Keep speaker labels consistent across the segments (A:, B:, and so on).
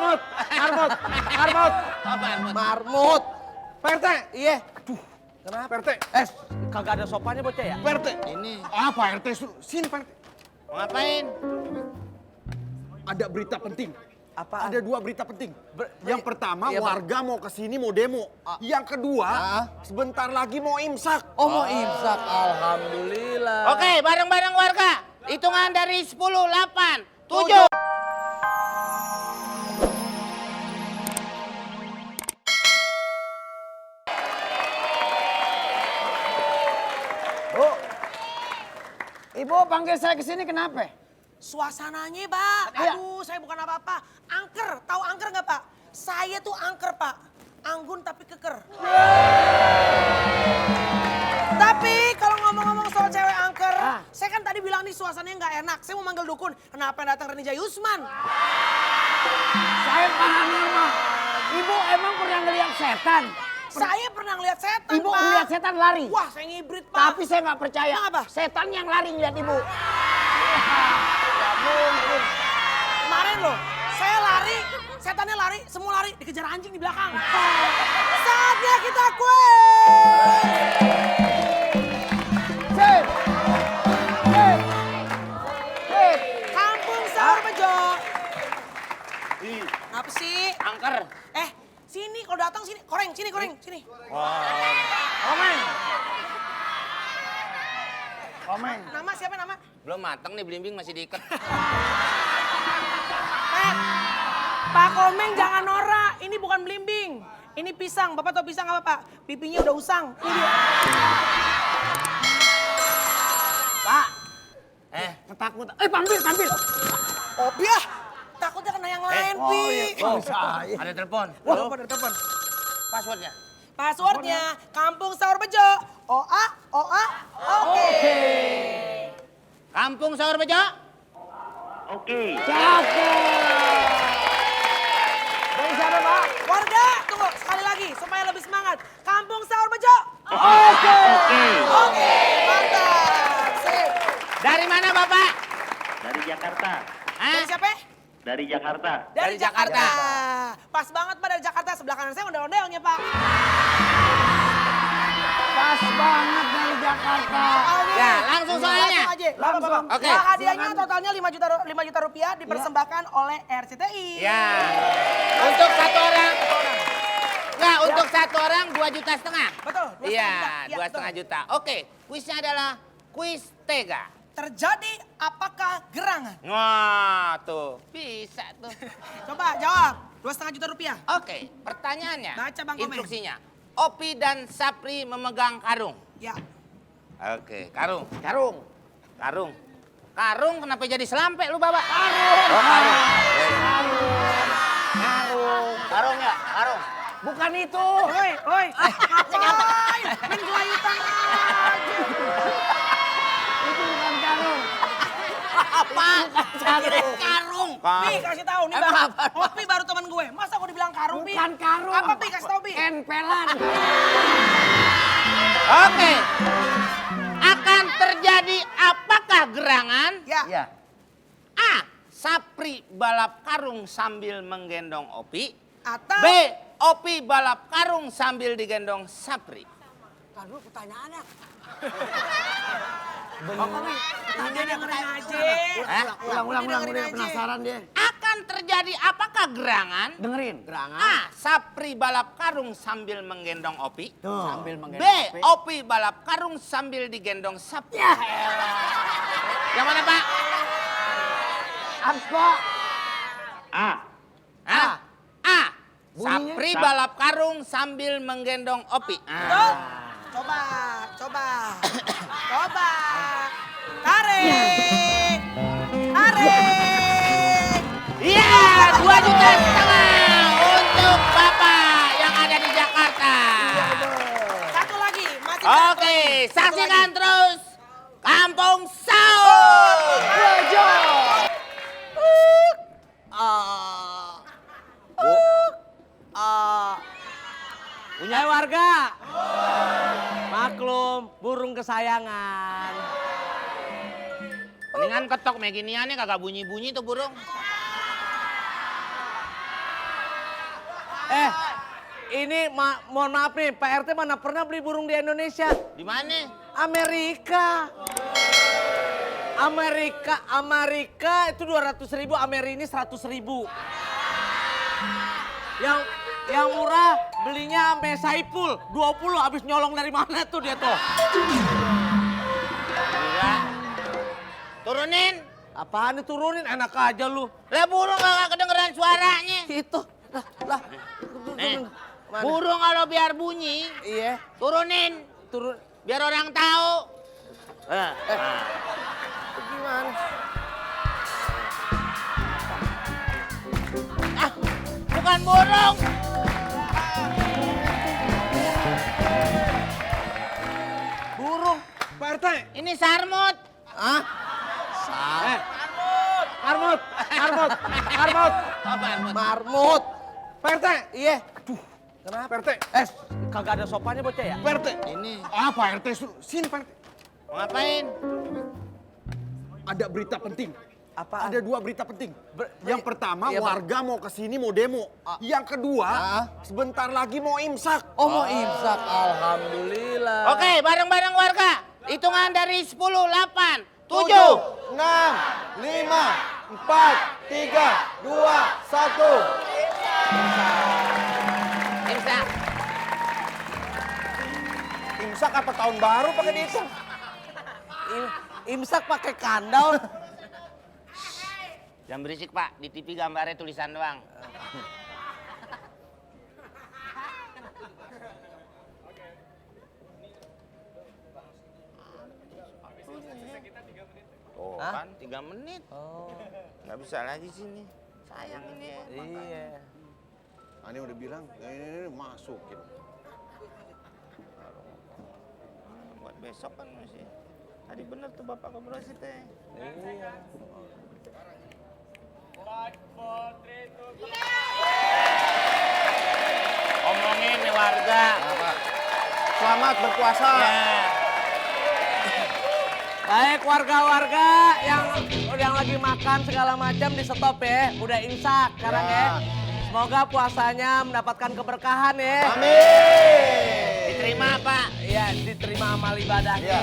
A: Marmut.
B: Marmut.
A: Pak RT.
B: Iya.
A: Kenapa? Pak RT.
B: Kagak ada sopannya bocah ya?
A: Pak RT.
C: Ini.
A: Pak RT. Sini Pak RT.
C: Mau ngapain?
A: Ada berita penting.
B: Apa?
A: Ada 2 berita penting. Yang pertama,
B: Iya, Pak.
A: warga mau kesini mau demo. Yang kedua, sebentar lagi mau imsak.
B: Oh mau imsak, alhamdulillah.
C: Oke, bareng-bareng warga. Hitungan dari 10, 8, 7.
D: Bu, Ibu panggil saya ke sini kenapa?
E: Suasananya, Pak.
D: Iya.
E: Aduh, saya bukan apa-apa. Angker, tahu angker nggak, Pak? Saya tuh angker, Pak. Anggun tapi keker. Tapi kalau ngomong-ngomong soal cewek angker, saya kan tadi bilang nih suasananya nggak enak. Saya mau manggil dukun. Kenapa yang datang Renija Yusman?
D: Saya pahamnya mah. Ibu emang pernah ngeliat setan?
E: Saya pernah ngeliat setan,
D: Ibu
E: Pak.
D: ngeliat setan lari?
E: Wah, saya ngibrit, Pak.
D: Tapi saya nggak percaya.
E: Kenapa?
D: Setan yang lari ngeliat Ibu.
E: Kemarin loh, saya lari, setannya lari, semua lari, dikejar anjing di belakang. Saatnya kita kuis.
D: Sip. Sip. Sip.
E: Kampung Sahur Bejo. Apa sih?
C: Angker.
E: Sini kalau datang sini, koreng, sini koreng, sini.
D: Komeng. Komeng.
E: Nama siapa nama?
C: Belum matang nih, belimbing masih diikat.
E: Pak Komeng jangan norak, ini bukan belimbing. Ini pisang, Bapak tahu pisang apa Pak? Pipinya udah usang. Ini dia.
D: Pak. Ketakutan. Tampil.
E: Opi ah, takutnya kena yang lain, Pi.
D: Saya.
C: Ada telepon.
E: Wah, ada telepon.
C: Passwordnya.
E: Passwordnya Kampung Sahur Bejo. OA, oke.
C: Kampung Sahur Bejo.
D: Cakep. Dari siapa Pak?
E: Warga, tunggu sekali lagi supaya lebih semangat. Kampung Sahur Bejo.
D: Oke.
E: Oke, mantap. Sip.
C: Dari mana Bapak?
F: Dari Jakarta.
E: Dari siapa?
F: Dari Jakarta.
E: Dari
C: Jakarta.
E: Pas banget Pak dari Jakarta. Sebelah kanan saya ondel-ondelnya Pak.
D: Pas banget dari Jakarta.
C: Ya, langsung soalnya.
E: Langsung aja.
D: Langsung.
C: Oke.
E: Nah, hadiahnya totalnya 5 juta rupiah dipersembahkan oleh RCTI.
C: Ya. Untuk satu orang. Enggak, untuk satu orang 2,5 juta.
E: Betul, 2,5
C: Iya,
E: juta. Iya,
C: 2,5 juta. Oke, kuisnya adalah kuis tega.
E: Terjadi apakah gerangan?
C: Wah, tuh. Bisa tuh.
E: Coba jawab. 2,5 juta rupiah.
C: Oke, pertanyaannya.
E: Baca, Bang Komeng.
C: Instruksinya. Opi dan Sapri memegang karung.
E: Ya.
C: Oke, karung.
D: Karung.
C: Karung. Karung kenapa jadi selampe lu, Bapak?
D: Karung.
C: Oh, karung.
D: Karung.
C: Karung ya, karung.
D: Bukan itu.
E: Oi. Ngapain? Main gelayutan aja.
D: Itu bukan karung.
C: Apa?
D: Karung.
C: Karung.
E: Pi, kasih tahu nih
C: Emang
E: Bang.
C: apa?
E: Opi baru teman gue. Masa gue dibilang karung, Pi?
D: Bukan karung.
E: Apa, Pi? Kasih tahu, Pi.
D: Empelan.
C: Oke. Akan terjadi apakah gerangan?
E: Ya.
D: Ya.
C: A. Sapri balap karung sambil menggendong Opi.
E: Atau
C: B. Opi balap karung sambil digendong Sapri.
E: Aduh, pertanyaannya.
D: Pertanyaannya
E: dengerin aja.
C: Hah?
D: Ulang,
E: Dengerin
D: udah
E: aja.
D: penasaran dia.
C: Akan terjadi apakah gerangan?
D: Dengerin. Gerangan.
C: A. Sapri balap karung sambil menggendong Opi.
D: Tuh. Sambil
C: B.
D: menggendong.
C: Opi balap karung sambil digendong Sapri.
D: Ya.
C: Yang mana, Pak?
D: Apa?
F: A.
C: Hah? A.
D: Bunyinya?
C: Sapri balap karung sambil menggendong Opi.
E: Tuh. Coba. Tarik.
C: Iya, 2,5 juta untuk Bapak yang ada di Jakarta.
E: Satu lagi, masih
C: Oke, saksikan terus Kampung Sahur.
B: Punya warga. Maklum, burung kesayangan.
C: Mendingan ketok meginiannya kagak bunyi-bunyi tuh burung.
B: Ini mohon maaf nih, Pak RT mana pernah beli burung di Indonesia?
C: Di mana?
B: Amerika. Amerika itu 200.000, Ameri ini 100.000. Yang murah belinya sampai Saipul 20, habis nyolong dari mana tuh dia tuh?
C: Gila. Turunin.
B: Apaan diturunin? Enak aja lu.
C: Lah burung gak kedengeran suaranya.
B: Itu. Lah. Mana?
C: Burung kalau biar bunyi,
B: Iya,
C: turunin.
B: turun.
C: Biar orang tahu.
B: Gimana?
C: Ah, bukan burung.
B: Burung.
A: Pak RT.
C: Ini sarmut.
B: Hah? Marmut.
A: Pak RT.
B: Iya.
A: Kenapa? Pak RT.
B: Kagak ada sopannya bocah ya?
A: Pak RT.
C: Ini.
A: Pak RT. Sini Pak RT.
C: Mau ngapain?
A: Ada berita penting.
B: Apaan?
A: Ada 2 berita penting. Yang pertama,
B: Iya, Pak.
A: warga mau kesini mau demo. Yang kedua, sebentar lagi mau imsak.
B: Oh mau imsak, alhamdulillah.
C: Oke, bareng-bareng warga. Hitungan dari 10, 8, 7.
A: 6, 5, 4, 3, 2, 1.
C: Imsak.
A: Imsak apa tahun baru pakai dihitung?
B: Imsak pakai kandau.
C: Jangan berisik Pak, di TV gambarnya tulisan doang. Oh kan 3 menit.
B: Oh,
C: Nggak bisa lagi sini. Sayang ini ya.
B: iya.
A: Ini udah bilang, ini masukin.
C: Buat besok kan masih. Tadi bener tuh Bapak ngobrol sih teh.
B: Iya.
C: Omongin nih warga.
A: Selamat berpuasa.
C: Ya.
B: Baik warga-warga yang lagi makan segala macam di stop ya. Udah imsak sekarang ya. Semoga puasanya mendapatkan keberkahan ya.
A: Amin.
C: Diterima Pak.
B: Iya, diterima amal ibadahnya.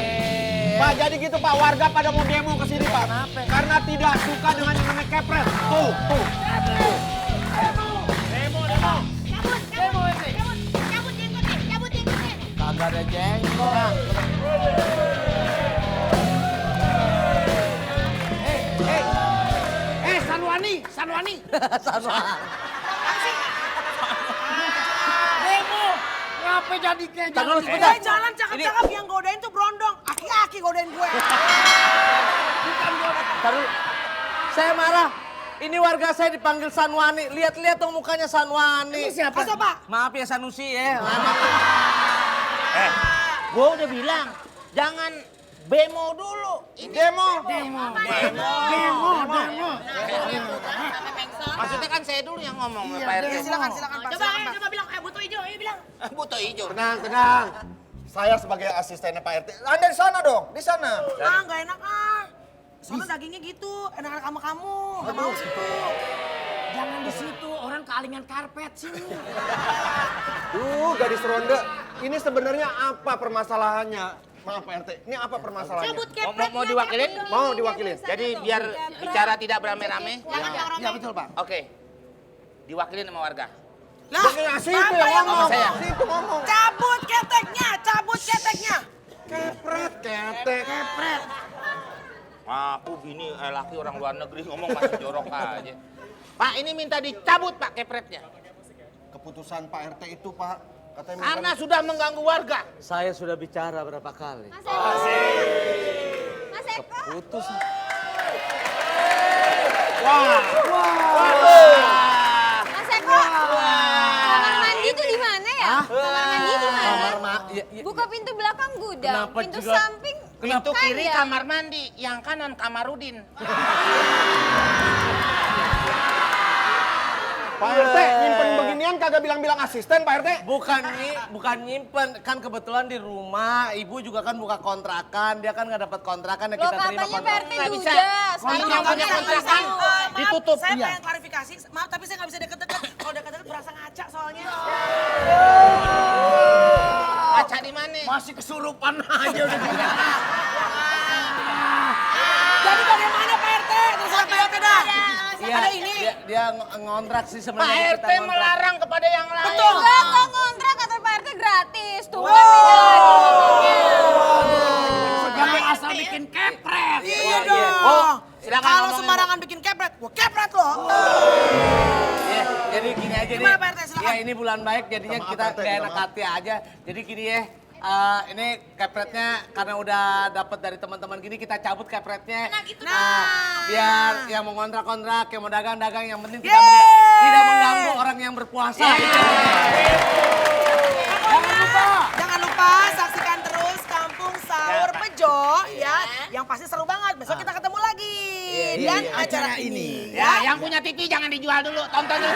A: Pak, jadi gitu Pak, warga pada mau demo ke sini Pak.
B: Kenapa?
A: Karena tidak suka dengan yang namanya kepret. Tuh.
E: Cabut jenggotnya.
B: Kagak ada jengkol.
D: Sanwani. Demo. Ngapa jadi kayak
B: Tahan dulu,
D: gitu?
B: sebentar.
E: Jalan cakep-cakep yang godain tuh berondong. Aki-aki godain gue.
B: Ntar dulu. Saya marah. Ini warga saya dipanggil Sanwani. Lihat-lihat dong mukanya Sanwani.
D: Siapa?
E: Masa Pak?
B: Maaf ya Sanusi ya.
C: Gua udah bilang jangan bemo dulu. Ini
A: Demo.
C: Maksudnya kan saya dulu yang ngomong Pak RT.
E: Silakan Pak.
G: Coba bilang, butuh hijau, ayo bilang.
C: Butuh hijau.
A: Tenang. Saya sebagai asistennya Pak RT. Anda di sana dong, di sana.
E: Nggak enak Soalnya dagingnya gitu, enak-enak sama kamu. Nggak mau situ.
D: Jangan di situ, orang kalingan karpet sini.
A: Gadis ronde. Ini sebenarnya apa permasalahannya? Maaf Pak RT, ini apa permasalahannya?
G: Cabut kepretnya.
C: Mau diwakilin?
A: Mau diwakilin?
C: Jadi biar bicara tidak beramai-ramai.
G: Jangan yang rame.
A: Ya betul Pak.
C: Oke. Diwakilin sama warga.
E: Lah,
A: Situ
E: Bapak
A: yang
E: yang
A: ngomong.
C: saya.
A: Situ ngomong.
E: cabut keteknya.
A: Kepret, ketek.
C: Aku bini laki orang luar negeri ngomong masih jorok aja. Pak ini minta dicabut Pak kepretnya.
A: Keputusan Pak RT itu Pak, katanya
C: Karena sudah mengganggu warga.
B: Saya sudah bicara berapa kali.
G: Mas Eko. Mas Eko.
B: Putus.
G: Mas Eko. Kamar mandi itu di mana ya? Kamar mandi di mana? Buka pintu belakang gudang,
B: Kenapa
G: pintu
B: juga-
G: samping
C: Pintu kiri
G: kandang.
C: kamar mandi, yang kanan Kamarudin.
A: Pak RT nyimpen beginian kagak bilang-bilang asisten Pak RT.
B: Bukan nyimpen, kan kebetulan di rumah ibu juga kan buka kontrakan, dia kan nggak dapat kontrakan ya
G: Loh
B: kita terima
G: katanya
B: kontrakan.
G: PRT
C: Nggak bisa.
G: duda.
C: Ini yang punya kontrakan
E: Maaf,
C: ditutup.
E: Saya
C: Iya.
E: pengen klarifikasi. Maaf, tapi saya nggak bisa deket-deket. Kalau deket-deket berasa ngaca soalnya.
C: Kaca di mana?
D: Masih kesurupan aja udah gila.
E: Jadi bagaimana Pak RT? Terserah Pak RT dah.
B: Iya,
E: Ada ini.
B: dia ngontrak sih
C: Pak
B: sebenarnya.
C: RT
B: kita ngontrak.
C: melarang kepada yang lain.
E: Betul.
G: Enggak, kok ngontrak kata Pak RT gratis. Tuh kan beda lagi ngomongnya.
D: Jangan asal bikin kepret.
E: Iya dong.
C: silakan
E: Kalau
C: ngomongin,
E: sembarangan bikin kepret, gua kepret loh.
B: Ya, jadi gini aja nih.
E: Gimana, Pak RT? Silakan.
B: Ya ini bulan baik jadinya
A: Minta maaf,
B: kita
A: Pak RT,
B: gak
A: minta
B: enak
A: maaf.
B: hati aja. Jadi gini ya. Ini kepretnya karena udah dapat dari teman-teman gini kita cabut kepretnya.
G: Nah, gitu
B: Biar yang mau kontrak-kontrak, yang mau dagang-dagang yang penting
E: Yeay.
B: tidak mengganggu orang yang berpuasa. Gitu.
E: Jangan lupa saksikan terus Kampung Sahur Bejo ya. Yang pasti seru banget. Besok kita ketemu lagi dan acara ini.
C: Ya, yang punya TV jangan dijual dulu, tonton dulu.